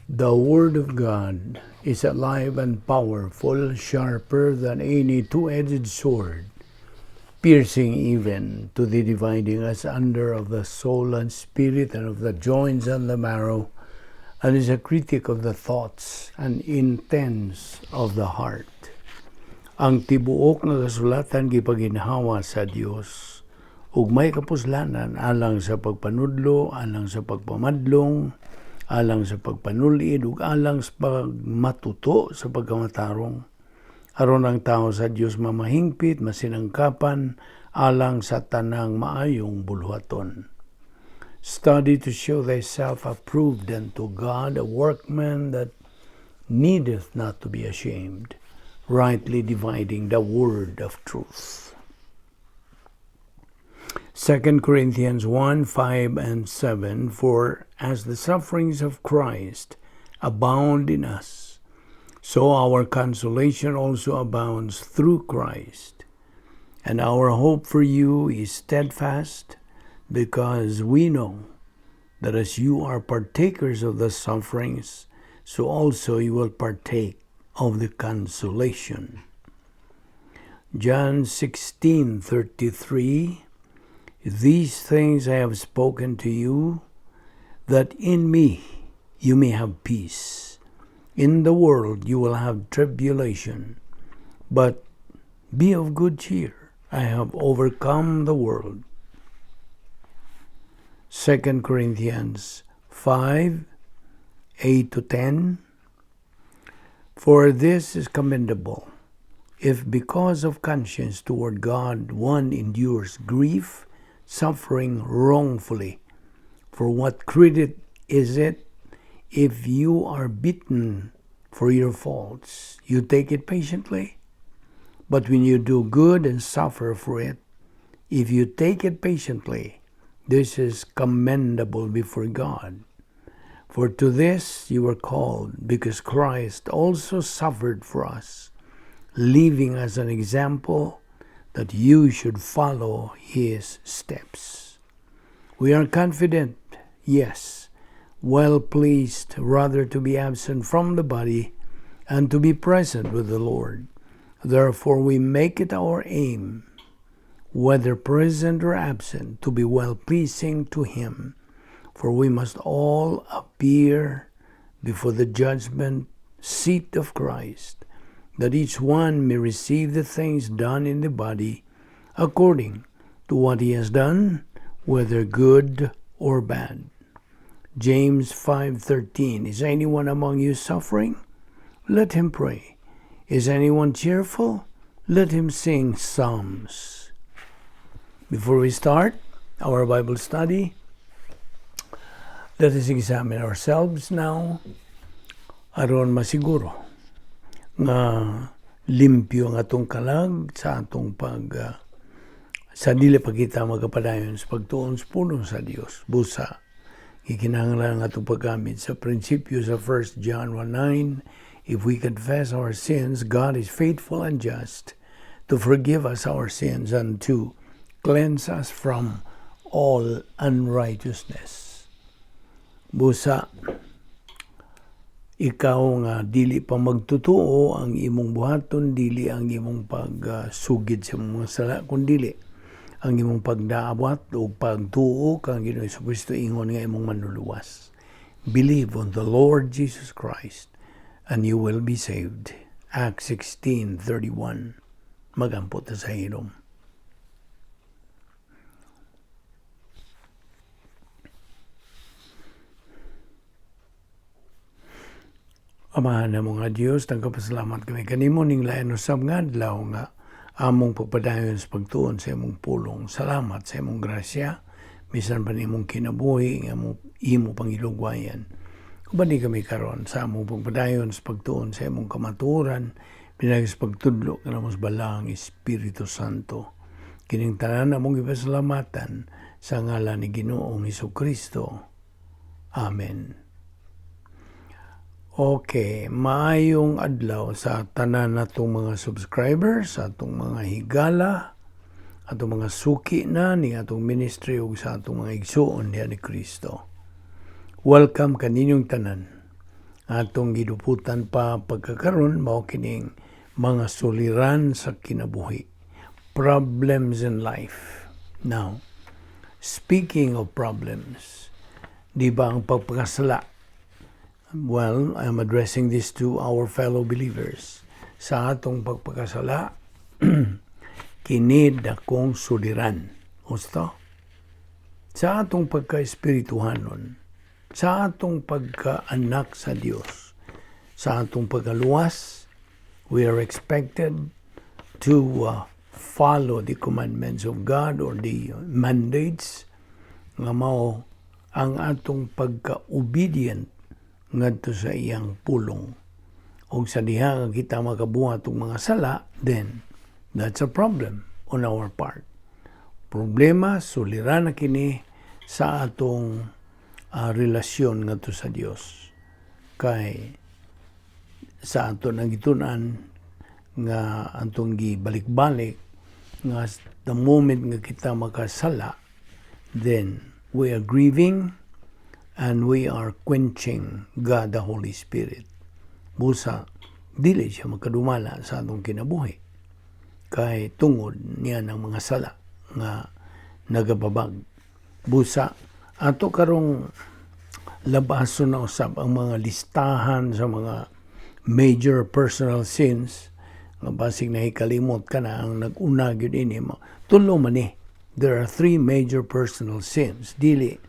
The Word of God is alive and powerful, sharper than any two-edged sword, piercing even to the dividing asunder of the soul and spirit and of the joints and the marrow, and is a critic of the thoughts and intents of the heart. Ang tibuok nga kasulatan gipaginhawa sa Dios ug may kapuslanan alang sa pagpanudlo, alang sa pagpamadlong, alang sa pagpanulid ug alang sa pagmatuto sa pagkamatarong, aron ang tao sa Dios mamahingpit, masinangkapan alang sa tanang maayong buluhaton. Study to show thyself approved unto God, a workman that needeth not to be ashamed, rightly dividing the word of truth. 2 Corinthians 1:5 and 7. For as the sufferings of Christ abound in us, so our consolation also abounds through Christ. And our hope for you is steadfast, because we know that as you are partakers of the sufferings, so also you will partake of the consolation. John 16:33. These things I have spoken to you, that in me you may have peace. In the world you will have tribulation, but be of good cheer. I have overcome the world. 2 Corinthians 5:8 to 10. For this is commendable, if because of conscience toward God one endures grief, suffering wrongfully. For what credit is it if you are beaten for your faults? You take it patiently. But when you do good and suffer for it, if you take it patiently, this is commendable before God. For to this you were called, because Christ also suffered for us, leaving us an example that you should follow his steps. We are confident, yes, well pleased rather to be absent from the body and to be present with the Lord. Therefore we make it our aim, whether present or absent, to be well-pleasing to him. For we must all appear before the judgment seat of Christ, that each one may receive the things done in the body according to what he has done, whether good or bad. James 5:13. Is anyone among you suffering? Let him pray. Is anyone cheerful? Let him sing psalms. Before we start our Bible study, let us examine ourselves now aron masiguro nga limpyo ang atong kalag sa atong pag sa dili pa kita magapadayon sa pagtuon sa pulong sa Dios. Busa gikinahanglan ang atong paggamit sa prinsipyo sa 1 John 1:9. If we confess our sins, God is faithful and just to forgive us our sins and to cleanse us from all unrighteousness. Busa ikaw nga dili pa magtutuo, ang imong buhaton dili ang imong pagsugid sa imong mga sala, kundili ang imong pagdaawat o pagtuo kang Ginoong Kristo ingon nga imong manluluwas. Believe on the Lord Jesus Christ and you will be saved. Acts 16:31. Magampo ta sa hilom. Amahan na mga Diyos, nagpasalamat kami kanimo ning lain usab nga adlaw nga among pagpadayon sa pagtuon sa imong pulong. Salamat sa imong grasya, bisan pa nimong kinabuhi nga imo pangilugwayan. Uban kami karon sa among pagpadayon sa pagtuon sa imong kamatuoran, pinaagi sa pagtudlo kanamo sa Balaang Espiritu Santo. Kining tanan among gipasalamatan sa ngalan ni Ginoong Hesukristo. Amen. Okay, maayong adlaw sa tanan natong mga subscribers, sa atong mga higala, atong mga suki na ni atong ministry ug sa atong mga igsuon diha ni Kristo. Welcome kaninyong tanan. Atong giduputan pa pagkakaron mao kining mga suliran sa kinabuhi. Problems in life. Now, speaking of problems, di ba ang pagpakasala? Well, I'm addressing this to our fellow believers. Sa atong pagpakasala, kini dakong suliran. Gusto? Sa atong pagka-espirituhanon, sa atong pagkaanak sa Dios, sa atong pagkaluwas, we are expected to follow the commandments of God or the mandates nga mao ang atong pagka-obedient ngadto sa iyang pulong. Og sa diha nga kita makabuhat og mga sala, then that's a problem on our part. Problema, suliran na kini sa atong relasyon ngadto sa Dios. Kay sa ato nang gitun-an nga atong gibalik-balik nga the moment nga kita makasala, then we are grieving and we are quenching God the Holy Spirit. Busa dili siya makadumala sa atong kinabuhi kay tungod niya ng mga sala nga nagababag. Busa ato karong labason na usab ang mga listahan sa mga major personal sins nga basig nahikalimot ka na. Ang nag-una gyud ini, tulo man ni. There are three major personal sins, dili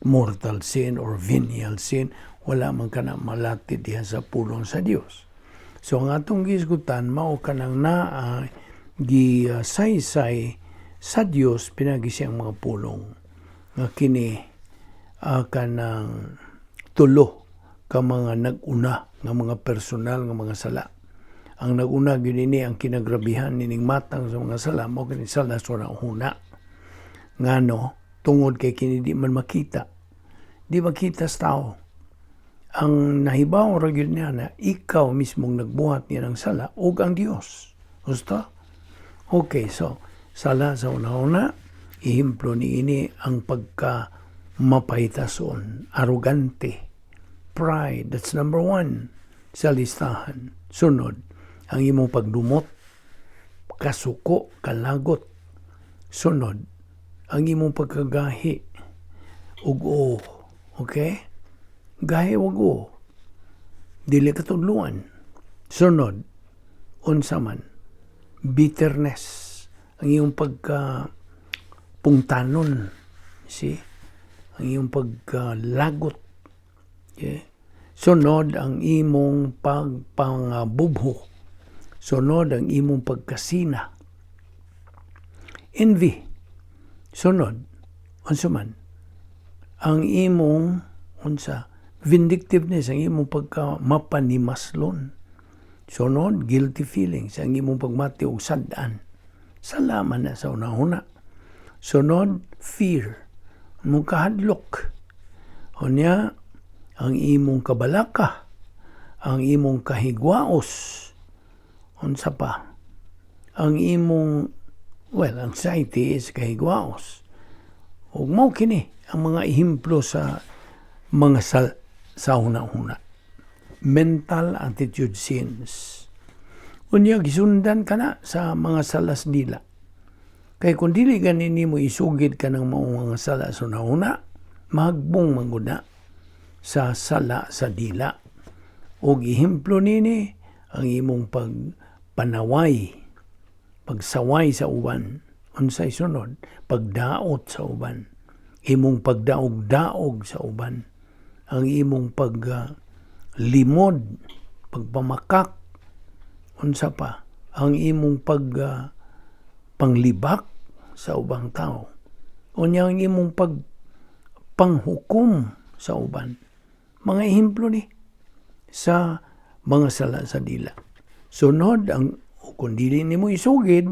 mortal sin or venial sin. Wala man kana malati diha sa pulong sa Dios. So ang atong gisgutan mao kanang naa gisaysay sa Dios pinagi siyang mga pulong nga kini kanang tulo ka mga nag-una nga mga personal nga mga sala. Ang nag-una gyud ini, ang kinagrabihan nining matang sa mga sala, mao kini sala sa una. Ngano? Tungod kay kini di man makita. Di makita sa tao. Ang nahibaw ra gyud niya na ikaw mismong nagbuhat niya ng sala ug ang Dios. Gusto? Okay, so sala sa una-una, ehemplo niini ang pagka mapahitason, arugante, pride, that's number one sa listahan. Sunod, ang imong pagdumot, kasuko, kalagot. Sunod, ang imong pagkagahi, ug o, okay? Gahi ug o. Dili ka tudluan. Sunod, unsa man, bitterness, ang iyong pagka pungtanon, see? Ang iyong pagkalagot. Okay? Sunod, ang imong pagpangabubho. Sunod, ang imong pagkasina. Envy. Sunod, unsa man, ang imong unsa, vindictiveness, ang imong pagka mapanimaslon. Sunod, guilty feelings, ang imong pagmati og sad-an. Sala man na sa una-una. Sunod, fear. Imong kahadlok. Unya, ang imong kabalaka, ang imong kahigwaos. Unsa pa? Ang imong, well, anxiety is kahigwaos. Ug mao kini ang mga ehemplo sa mga sa una-una. Mental attitude sins. Unya gisundan ka na sa mga salas dila. Kay kung dili gani nimo isugid ka ng maong mga sala sa una, mahagbong man gud na sa sala sa dila. Og ehemplo nini ang imong pagpanaway, pagsaway sa uban, unsay sunod, pagdaot sa uban, imong pagdaog-daog sa uban, ang imong pag limod, pagpamakak, unsa pa, ang imong pag panglibak sa ubang tao. Unya ang imong pag panghukom sa uban. Mga ehemplo ni sa mga sala sa dila. Sunod ang kung dili nimo isugid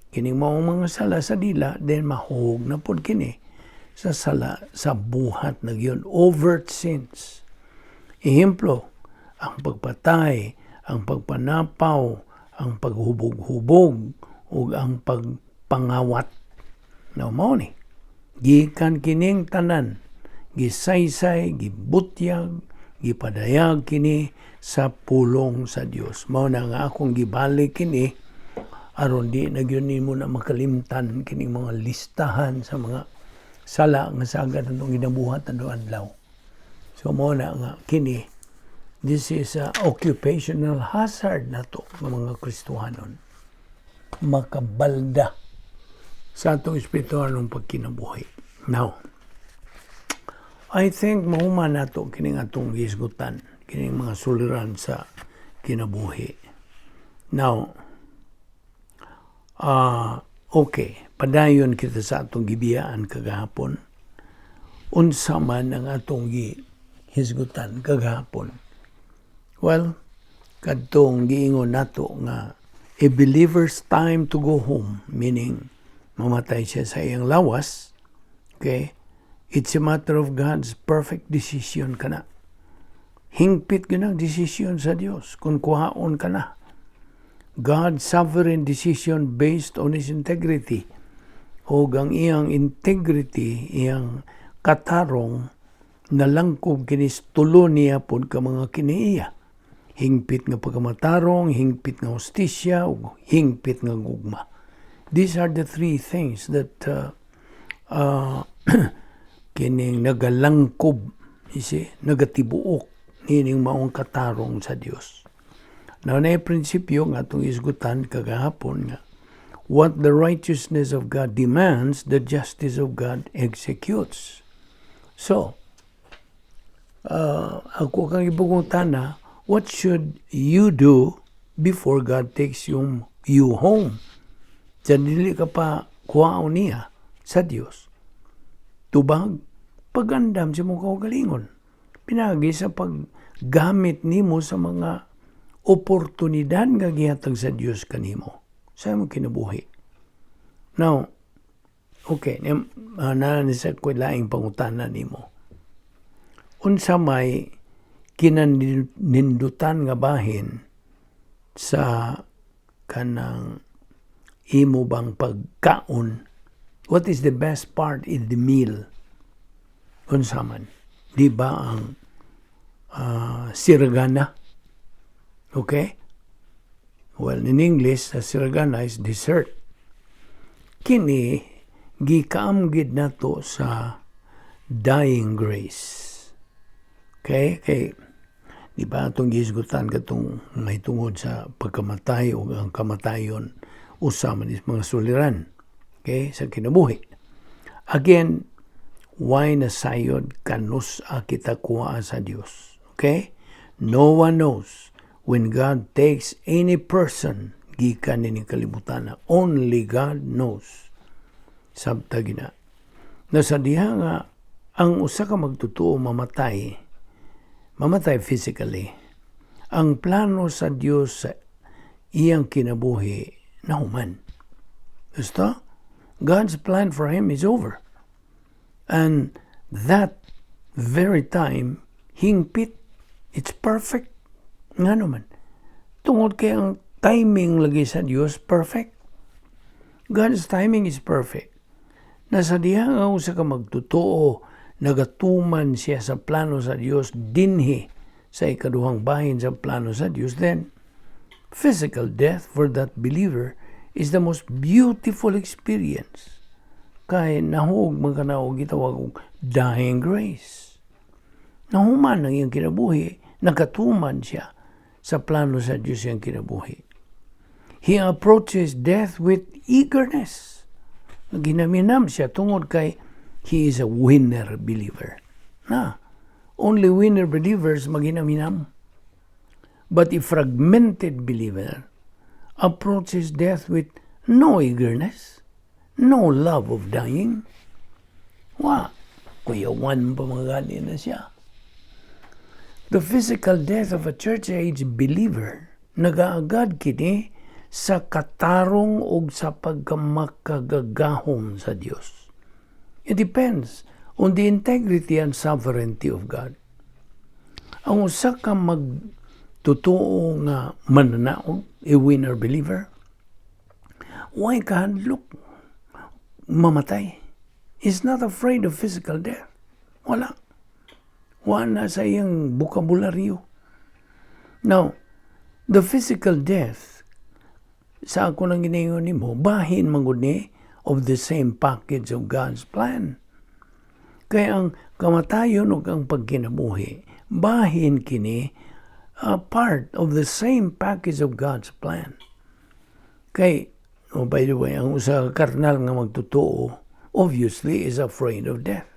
kining maong mga sala sa dila, then mahog na pod kini sa sala sa buhat na gyud, overt sins. Ehemplo, ang pagpatay, ang pagpanapaw, ang paghubog-hubog ug ang pagpangawat. Now, mao ni. Gikan kining tanan, gisaysay, gibutyag, Gipadayag kini sa pulong sa Dios. Mao na nga akong gibalik kini aron di na gyud nimo na makalimtan kining mga listahan sa mga sala nga sagad atong ginabuhat adto adlaw. So mao na nga kini, this is a occupational hazard nato ng mga Kristohanon. Makabalda sa atong espiritualong pagkinabuhi. Now, I think mahuman nato kining atong gisgutan, kining mga suliran sa kinabuhi. Now, okay, padayon kita sa atong gibiyaan kagahapon. Unsa man ang atong gihisgutan kagahapon? Well, kadtong giingon nato nga a believer's time to go home, meaning mamatay siya sa iyang lawas, okay? It's a matter of God's perfect decision kana. Hingpit gyud ang desisyon sa Dios kung kuhaon ka na. God's sovereign decision based on His integrity. O ang iyang integrity, iyang katarong, nalangkob kini tulo niya pod ka mga kinaiya. Hingpit nga pagkamatarong, hingpit nga hustisya, ug hingpit nga gugma. These are the three things that kining nagalangkob, you see, nagatibuok nining maong katarong sa Dios. Now, na prinsipyo nga atong isgutan kagahapon nga what the righteousness of God demands, the justice of God executes. So, ako kang ipangutana, what should you do before God takes you home? Sa dili ka pa kuhaon niya sa Dios. Tubag, pagandam sa imong kaugalingon. Pinagi sa paggamit nimo sa mga oportunidad nga gihatag sa Dios kanimo sa imong kinabuhi. Now, okay, na ni sa laing pangutana nimo. Unsa may kinanindutan nga bahin sa kanang imo bang pagkaon? What is the best part in the meal? Unsa man? Di ba ang siragana? Okay? Well, in English, the siragana is dessert. Kini gikaamgid nato sa dying grace. Okay? Kay di ba atong gihisgutan katong may tungod sa pagkamatay o ang kamatayon usa man is mga suliran, okay, sa kinabuhi. Again, why na sayod kanus-a kita kuha sa Dios? Okay? No one knows when God takes any person gikan ni kalibutan. Only God knows. Sabta gina. Na sa diha nga ang usa ka magtotoo mamatay, mamatay physically, ang plano sa Dios sa iyang kinabuhi nahuman. Gusto? God's plan for him is over. And that very time, hingpit, it's perfect. Nga naman, tungod kay ang timing lagi sa Dios perfect. God's timing is perfect. Nasa diha nga usa ka magtotoo nagatuman siya sa plano sa Dios dinhi sa ikaduhang bahin sa plano sa Dios, then physical death for that believer is the most beautiful experience. Kay nahug man kana og gitawag og dying grace. Nahuman ang iyang kinabuhi, nakatuman siya sa plano sa Diyos iyang kinabuhi. He approaches death with eagerness. Ginaminam siya tungod kay he is a winner believer. Na, only winner believers maginaminam. But a fragmented believer approaches death with no eagerness, no love of dying. Wa, kuyawan pa mga gani na siya. The physical death of a church age believer nagaagad kini sa katarong og sa pagkamakagagahom sa Dios. It depends on the integrity and sovereignty of God. Ang usa ka magtotoo nga mananaog, a winner believer, why kahadlok mamatay? Is not afraid of physical death. Wala. Wa na sa iyang bokabularyo. Now, the physical death, sa ako nang ginayon nimo, bahin man gud ni of the same package of God's plan. Kaya ang kamatayon ug ang pagkinabuhi, bahin kini a part of the same package of God's plan. Kay, oh, by the way, ang usa ka karnal nga magtotoo, obviously is afraid of death.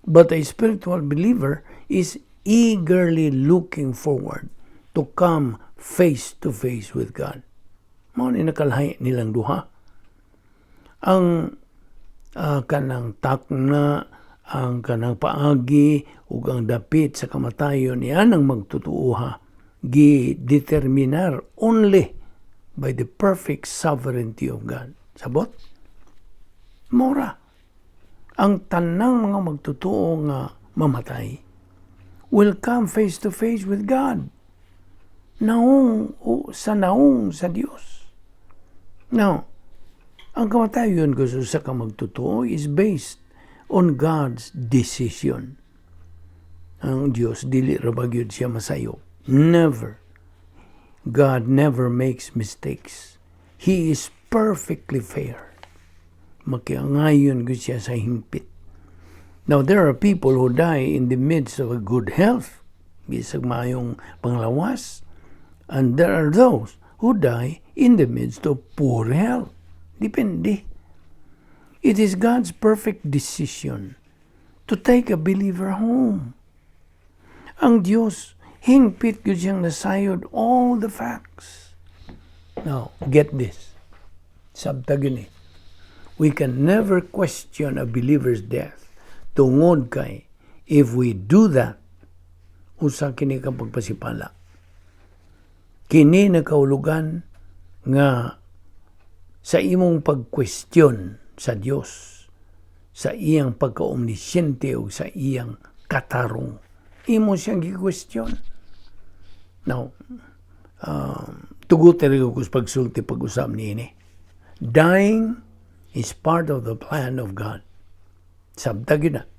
But a spiritual believer is eagerly looking forward to come face to face with God. Mao ni nakalahi nilang duha. Ang kanang takna, ang kanang paagi ug ang dapit sa kamatayon niya ang magtutuoha gi-determinar only by the perfect sovereignty of God. Sabot? Mora. Ang tanang mga magtotoo nga mamatay will come face to face with God. Naong o sa naong sa Dios. Now, ang kamatayon ko sa ka magtotoo is based on God's decision. Ang Dios dili ra ba gyud siya masayop. Never. God never makes mistakes. He is perfectly fair. Makiangayon gyud siya sa hingpit. Now, there are people who die in the midst of a good health, bisag maayong panglawas. And there are those who die in the midst of poor health. Depende. It is God's perfect decision to take a believer home. Ang Diyos, hingpit gyud siyang nasayod all the facts. Now, get this. Sabta gyud ni. We can never question a believer's death tungod kay if we do that, usa kini ka pagpasipala. Kini nakahulugan nga sa imong pag-question sa Dios, sa iyang pagka-omnisciente o sa iyang katarong, imo siyang gi-question. Now, tugot rin ko sa pagsulti pag-usap niini. Dying is part of the plan of God. Sabta gyud na.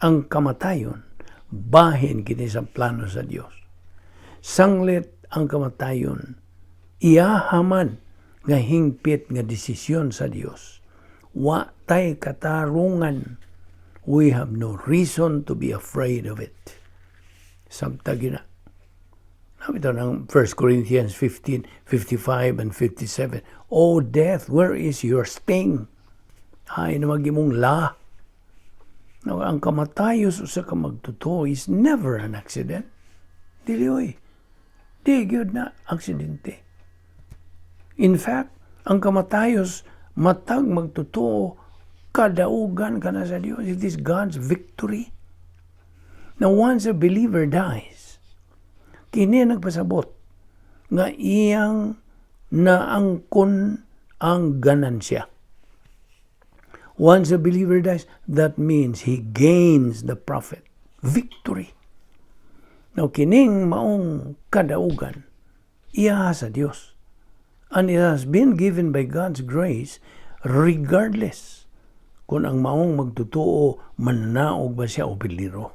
Ang kamatayon, bahin kini sa plano sa Dios. Sanglit ang kamatayon, iyahaman nga hingpit nga desisyon sa Dios. Wa tay katarungan. We have no reason to be afraid of it. Sabta gyud na. Ito ng 1 Corinthians 15, 55 and 57. "O death, where is your sting? Hain na imong la?" Now, ang kamatayon sa ka magtotoo is never an accident. Dili oy. Di gyud na aksidente. In fact, ang kamatayos matag magtotoo kadaugan ka na sa Dios. It is God's victory. Now, once a believer dies, kini nagpasabot nga iyang naangkon ang ganansya. Once a believer dies, that means he gains the profit, victory. Now, kining maong kadaugan, iya sa Dios. And it has been given by God's grace regardless kung ang maong magtotoo mananaog ba siya o piliro.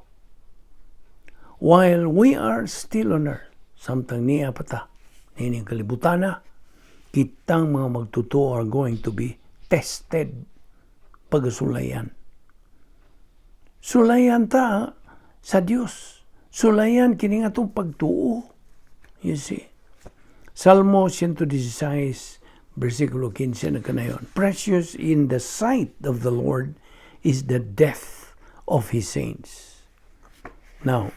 While we are still on earth, samtang niya pata, nining kalibutana, kitang mga magtotoo are going to be tested, pagkasulayan. Sulayan ta sa Dios. Sulayan kini nga atong pagtuo. You see? Salmo 116, versikulo 15 na kanayon. "Precious in the sight of the Lord is the death of His saints." Now,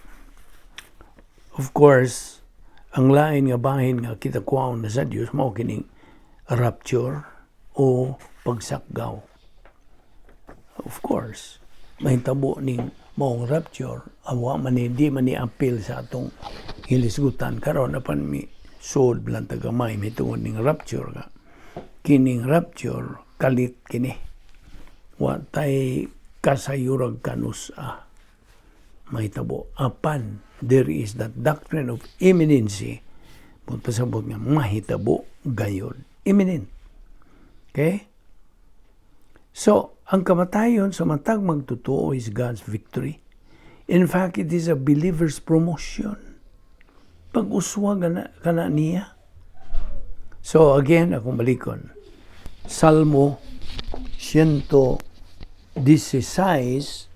of course, ang lain nga bahin nga kita kuwaon na sa Dios mao kining rapture o pagsakgaw. Of course, mahitabo ning maong rapture, awa man ni di man ni apil sa atong hilisgutan karon, apan mi sud lang tagamay may tungod ning rapture ka. Kining rapture kalit kini. Wa tay kasayurag kanus-a mahitabo, apan there is that doctrine of imminency, pasabot nga mahitabo gayon, imminent. Okay, so ang kamatayon sa matag magtotoo is God's victory. In fact, it is a believer's promotion. Pag-uswa kana niya. So again, akong balikon. Salmo 116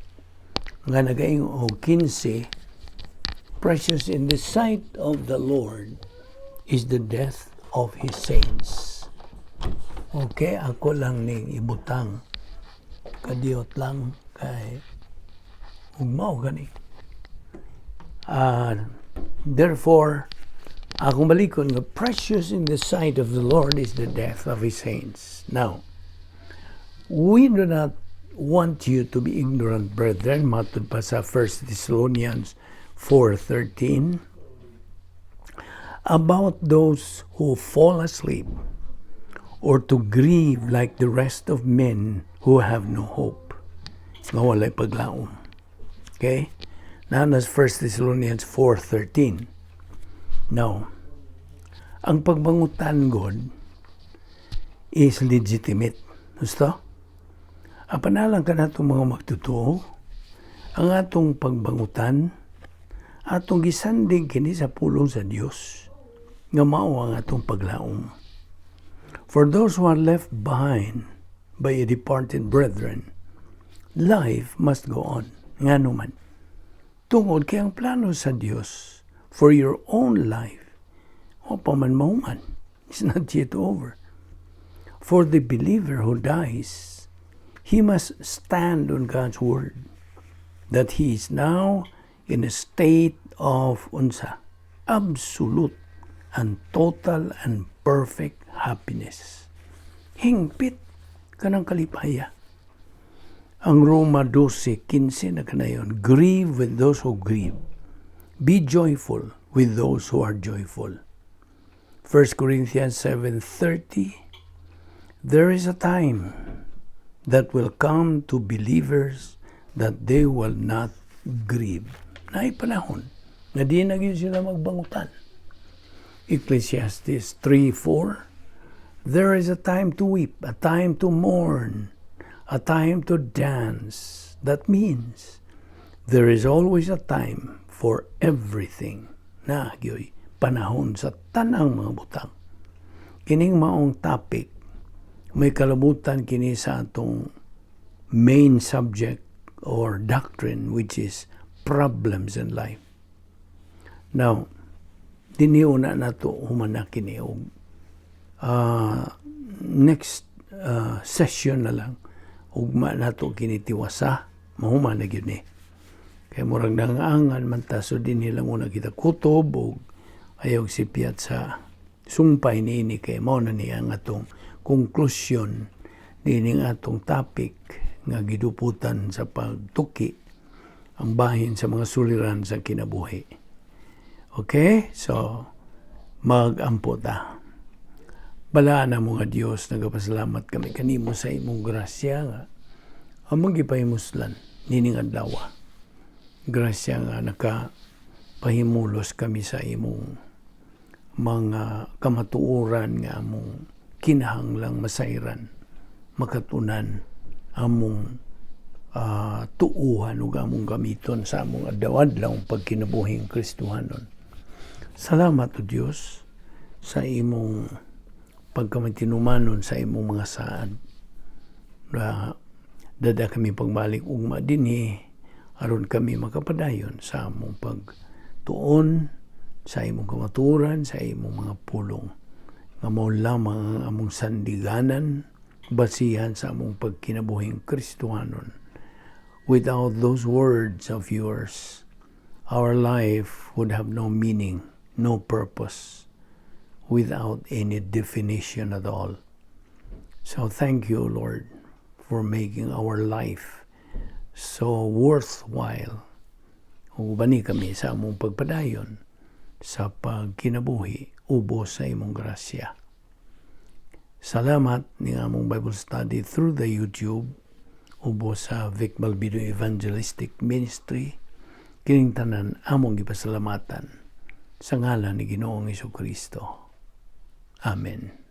nga nagaingon og 15, "Precious in the sight of the Lord is the death of His saints." Okay, ako lang ning ibutang. Kadiyot lang kay ugmao gani. Therefore, akong balikon nga precious in the sight of the Lord is the death of His saints. Now, we do not want you to be ignorant, brethren, matud pa sa 1 Thessalonians 4:13, about those who fall asleep, or to grieve like the rest of men who have no hope. Nga walay paglaom. Okay? Naa na sa 1 Thessalonians 4:13. Now, ang pagbangutan god is legitimate. Gusto? Apan alang kanatong mga magtotoo, ang atong pagbangutan, atong gisandig kini sa pulong sa Dios nga mao ang atong paglaom. For those who are left behind by a departed brethren, life must go on. Ngano man? Tungod kay ang plano sa Dios for your own life, wa pa man mahuman. It's not yet over. For the believer who dies, he must stand on God's word that he is now in a state of unsa? Absolute and total and perfect happiness. Hingpit kanang kalipaya. Ang Roma 12:15 na kanayon, "Grieve with those who grieve. Be joyful with those who are joyful." 1 Corinthians 7:30, "There is a time that will come to believers that they will not grieve." Naay panahon nga di na gyud sila magbangutan. Ecclesiastes 3:4, "There is a time to weep, a time to mourn, a time to dance." That means there is always a time for everything. Naa gyoy panahon sa tanang mga butang. Kining maong topic, may kalabutan kini sa atong main subject or doctrine, which is problems in life. Now, dinhi una nato humana kini og next session na lang ugma nato kini tiwasa, mahuman na gyud ni. Kay murag nangangan man ta, so dinhi lang una kita kutob og ayaw sipyat sa sumpay niini kay mao na niya ang atong konklusyon nining atong topic nga giduputan sa pagtuki ang bahin sa mga suliran sa kinabuhi. Okay? So, mag-ampo ta. Balaan namo nga Dios, nagapasalamat kami kanimo sa imong grasya nga among gipahimuslan nining adlaw. Grasya nga nakapahimulos kami sa imong mga kamatuoran nga among kinahanglang masayran, makatunan, among tuuhan ug among gamiton sa among adlaw-adlaw pagkinabuhing Kristohanon. Salamat, O Dios, sa imong pagkamatinumanon sa imong mga saad. Na dada kami pagbalik ugma dinhi aron kami makapadayon sa among pagtuon sa imong kamatuoran, sa imong mga pulong nga mao lamang ang among sandiganan, basihan sa among pagkinabuhing Kristohanon. Without those words of yours, our life would have no meaning, no purpose, without any definition at all. So thank you, Lord, for making our life so worthwhile. Ubani kami sa among pagpadayon sa pagkinabuhi ubos sa imong grasya. Salamat ni among Bible study through the YouTube ubos sa Vic Balbido Evangelistic Ministry. Kining tanan among gipasalamatan sa ngalan ni Ginoong Kristo. Amen.